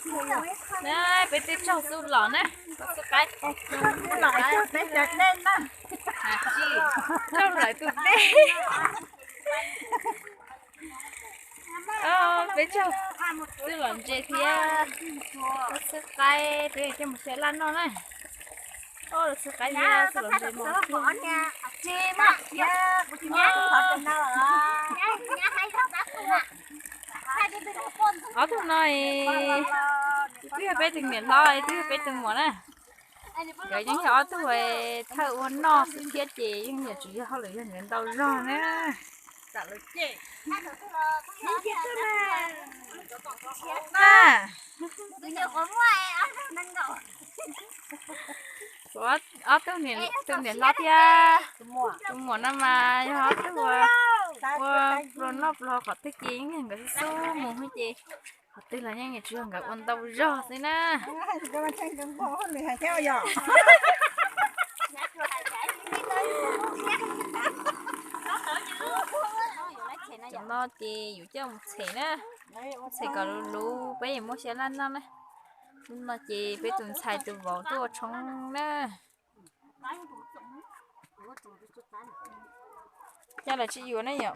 Na, peb twb raug xub los na, xub qaib. Raug lawv tus dej. Peb raug xub los ntses thiab. Xub qaib peb coj mus xyaw laj noj na. Xub qaib thiab xub los ntses mos. Ob tug no, twb yog peb tus niam hlob, twb yog peb tus muam na. Nkawd yeej yog ob tug thawj ua noj xwb thiab ces yeej yog tsis yog hauj lwm, yog nkawd ntau zog na. Kuv ob tug niam hlob thiab tus muam no mas yog ob tug ua pluas noj pluas haus qhov twg ces yeej yog nkawd xub xub mus xwb ces qhov twg los yeej tsis yog nkawd ua ntau zog xwb na. Cov no ces yuav coj mus tshem na, tshem kom luv luv peb yuav muab xyaw laj noj na. Lub no ces peb tus ntxhais tus vauv tuaj ua tshoob na. Coj lawv tsis yuav ne yom.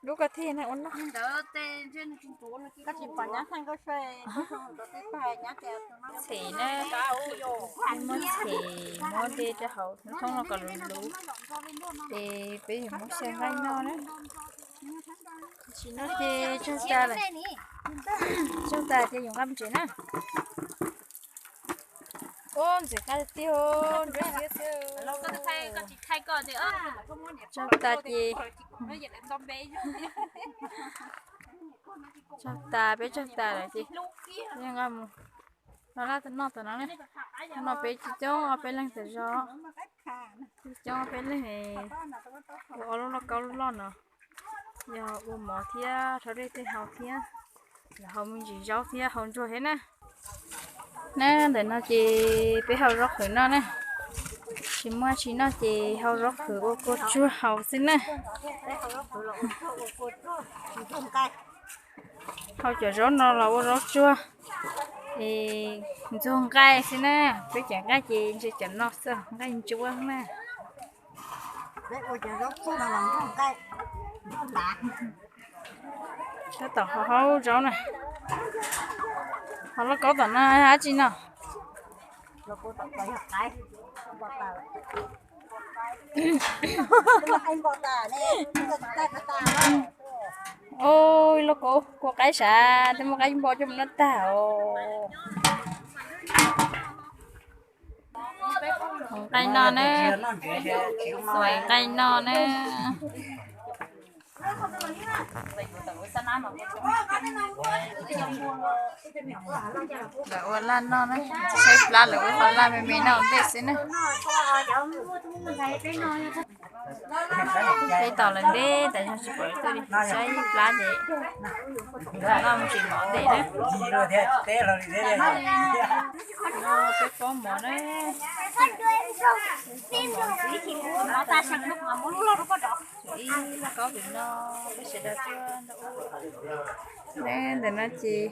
Lub ko thiaj na ua noj. Tshem na, muab tshem, muab dej rau hauv thoob no kom luv luv, ces peb yuav muab xyaw nqaij noj na. Tsis noj ces tsaug tas lawm, tsaug tas ces yuav nqa mus tsev na. Ub, ntxim qab tiag, ntxim qab tiag. Tsaug tas ces, tsaug tas, peb tsaug tas lawm ces nqa mus no laj noj tom no ne. No peb coob coob ob peb leeg tas zog, coob coob ob peb leeg ua ob lub lauj kaub loj no, yog ua mov thiab rhaub dej tej haus thiab, los haus me ntsis zaub thiab haus ntsuag thiab na. Na, ntawm no ces peb hau zaub qhwv noj na. Tsis muaj tsis noj ces hau zaub qhwv ua kua tsuag haus xwb na. Hau cov zaub no los ua zaub tsuag es ntxuag nqaij xwb na. Peb cov nqaij ces ntshe cov no xwb, nqaij ntsuab na. Tab tom hau zaub na. Hau lauj kaub tom no dab tsi no? Ub, lauj kaub kua qaib sav, twb muab qaib npo coj mus noj tag os. Nqaij no na, xuas nqaij no na. Lawv ua laj noj na, saib plab lawv ua qhov laj me me noj ua ntej xwb na. Peb tos lawv ntev tas yog tsis pom lawv tuaj li, saib plab ces noj me ntsis mov ntej na. Peb pob mov na. Ib lub kaub pem no, peb sawv daws tuaj ntawm no ces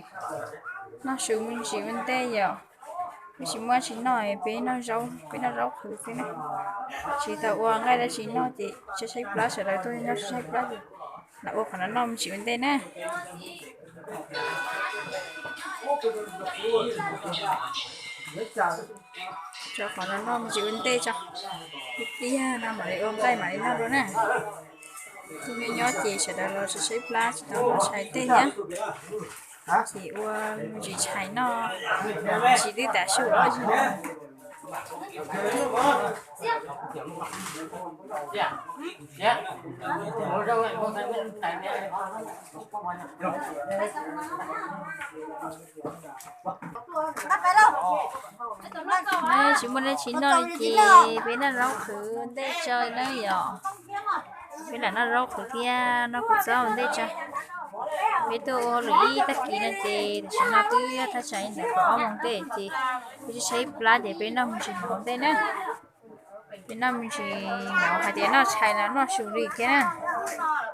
noj su me ntsis ua ntej yom. Peb tsis muaj tsis noj, peb noj zaub, peb noj zaub qhwv xwb na. Tsis tau ua nqaij dab tsi noj ces saib saib plab, sawv daws tuaj nyob saib saib plab ces lam ua qhov no noj me ntsis ua ntej na. Tso qhov no noj me ntsis ua ntej tso, tiag tiag no mam li ua nqaij mam li noj dua na. Tus me nyob ces sawv daws los saib saib plab, tsis tau noj tshais tej thiab. Ces ua me ntsis tshais noj, ntsis twb tav su los. Tsis muaj dab tsi noj li ces peb noj zaub qhwv ntej tso na yom. Peb lam noj zaub qhwv thiab noj kua txob ua ntej tso. Peb tuaj ua hauj lwm ib tag kis no ces tam sim no twb yog thaj tsam li ntawm kaum ob moos ntej ces peb saib saib plab ces peb noj me ntsis mov ua ntej na. Peb noj me ntsis mov, hais tias noj tshais los noj su li thiab na.